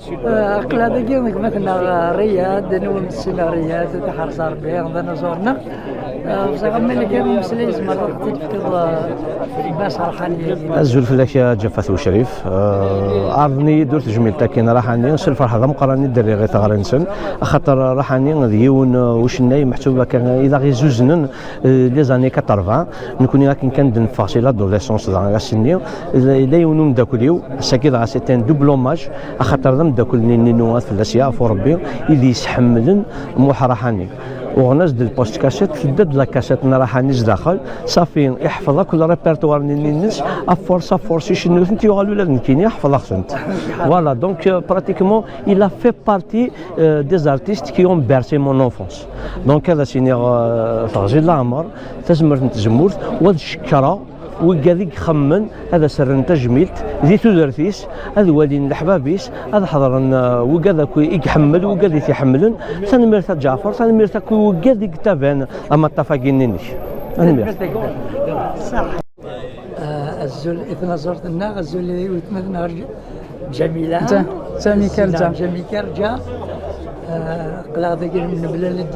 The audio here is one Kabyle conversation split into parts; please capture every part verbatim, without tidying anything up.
Aql-aɣ dagi d gma-tneɣ Riyad, nwen ssila Riyad, ad iḥrez Rebbi, d anaẓur-nneɣ. Bẓiɣ am malik kan umeslay, tzemreḍ ad ɣ-t-id-tefkeḍ i Bass Raḥani-agi? Azul fell-ak a Ǧafat Ucrif. Ɛerḍen-iyi-d ur tejmilt akin Raḥani, s lferḥ d ameqqran i d-rriɣ i teɣri-nsen, axaṭer Raḥani d yiwen ucennay meḥsub akka i d aɣ-izuznen les années quatre-vingts. Nekni akken kan d-neffeɣ si l'adolescence da ass-nni, yella yiwen umeddakel-iw, ass-agi dɣa c'est un double hommage, axaṭer d ameddakel-nni n Ninu ad fell-as yeɛfu Rebbi, i d-yesḥemmlen Muḥ Raḥani. Uɣen-as-d lpost kassett, tedda-d la kassett n Raḥani zdaxel, safi iḥfeḍ akk le répertoire-nni-ines, à force, à force, icennu-tent, yuɣal ula d nekkini ḥfeḍeɣ-tent. Voilà, donc euh, pratiquement il a fait partie euh, des artistes qui ont bercé mon enfance. Donc ad as-iniɣ euh, teɣzi n leɛmer, tazmert n tzemmurt, u ad cekkreɣ wigad i ixemmen ad as-rren tajmilt di tudert-is, ad walin leḥbab-is, ad ḥeḍren euh, wigad akk i iḥemmel, wigad i t-iḥemmlen. Tanemmirt a Ǧaɛfer, tanemmirt akk i wigad i yettaban amaṭṭaf-agi-nni-inek. Tanemmirt. Ah, azul i tnaẓurt-nneɣ, azul i weltma-tneɣ Ǧ-, Ǧamila. Ǧa-, Ǧamika Ṛǧa. Ǧamika Ṛǧa. Ah, aql-aɣ dagi nemlal-d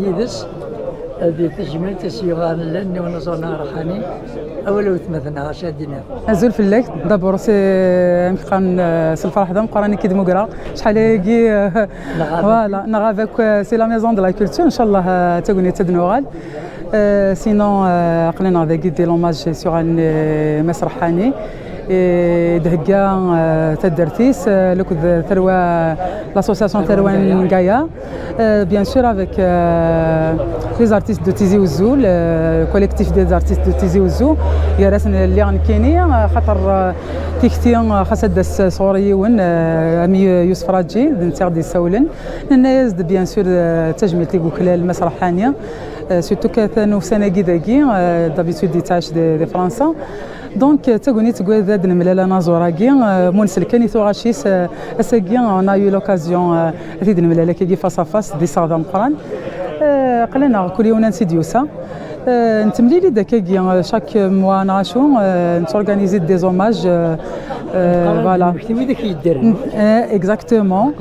yid-s. Di tejmilt i s-yuɣalen llan i unaẓur-nneɣ Raḥani. Awal i weltma-tneɣ, acu ad d-iniɣ? Azul fell-ak. D'abord, c'est, amek qqaren, euh, s lferḥ d ameqqran i k-id-mmugreɣ. Acḥal ayagi, euh, Neɣ ad voilà, neɣ ad akk, euh, c'est la maison de la culture, inchallah, euh, d tagnit ad nuɣal. Euh, sinon, euh, aql-aneɣ dagi di l'hommage sur un, euh, Mass Raḥani. Et d-hegga euh, taddart-is euh, akked tarwa, l'association Tarwa n Gaya. Euh, bien sûr avec euh, les artistes de Tizi Ouzou, le collectif des artistes de Tizi Ouzou. Gar-asen lliɣ nekkini, euh, xaṭer euh, tikti euh, xas ad d-tas sɣur yiwen, euh, ami Yusef Raǧi, d netta i ɣ-d-yessawlen. Nenna-yas-d bien sûr euh, tajmilt i yuklal Mass Raḥani. Euh, surtout katan ussan-agi dagi, euh, d'habitude yettɛac di, di Fransa. Donc euh, d tagnit seg wad ad nemlal anaẓur-agi, euh, mu nsel kan i tuɣac-is, euh, ass-agi on a eu l'occasion euh, ad t-id-nemlal akkagi face à face d iseɣ d ameqqran. Euh, aql-aneɣ kul yiwen ansi d-yusa. Euh, nettemlili-d akkagi euh, chaque mois neɣ acu, euh, nettorganizi-d des hommages, euh, euh, voilà. Wid ak yeddren. Euh, exactement.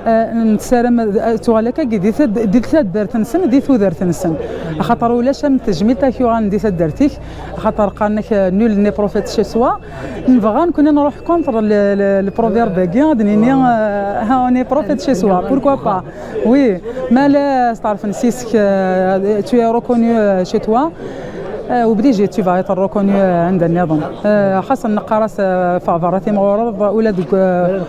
Nessaram ad tuɣal akkagi di tad-, di taddart-nsen, di tudert-nsen. Axaṭer ulac am tejmilt ak yuɣalen di taddart-ik, axaṭer qqaren-ak euh, nul n'est prophète chez soi. Nebɣa nekkni nruḥ contre le, le, le proverbe-agi, ad nini euh, on est prophète chez soi, pourquoi pas? Oui, ma la steɛṛfen seg-k, euh, tu es reconnu euh, chez toi. Euh, obligé tu vas être reconnu euh, anda nniḍen. Euh, xas neqqar-as euh, ffeɣ berra timɣureḍ ula deg euh,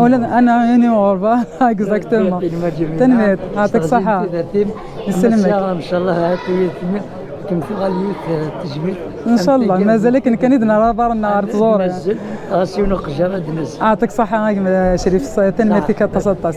ula d-, ana ini ɣurba. Exactement. Tanemmirt. Yeɛṭik ṣṣeḥḥa. Yesselmek. Inchallah ad tuɣal yiwet euh, tejmilt. Inchallah, mazal akken kan i d-nerra aḍar-nneɣ ar tẓuri. Ɣas yiwen uqejjar ad d-nez. Yeɛṭik ṣṣeḥḥa a gma Crif, tanemmirt-ik aṭas aṭas.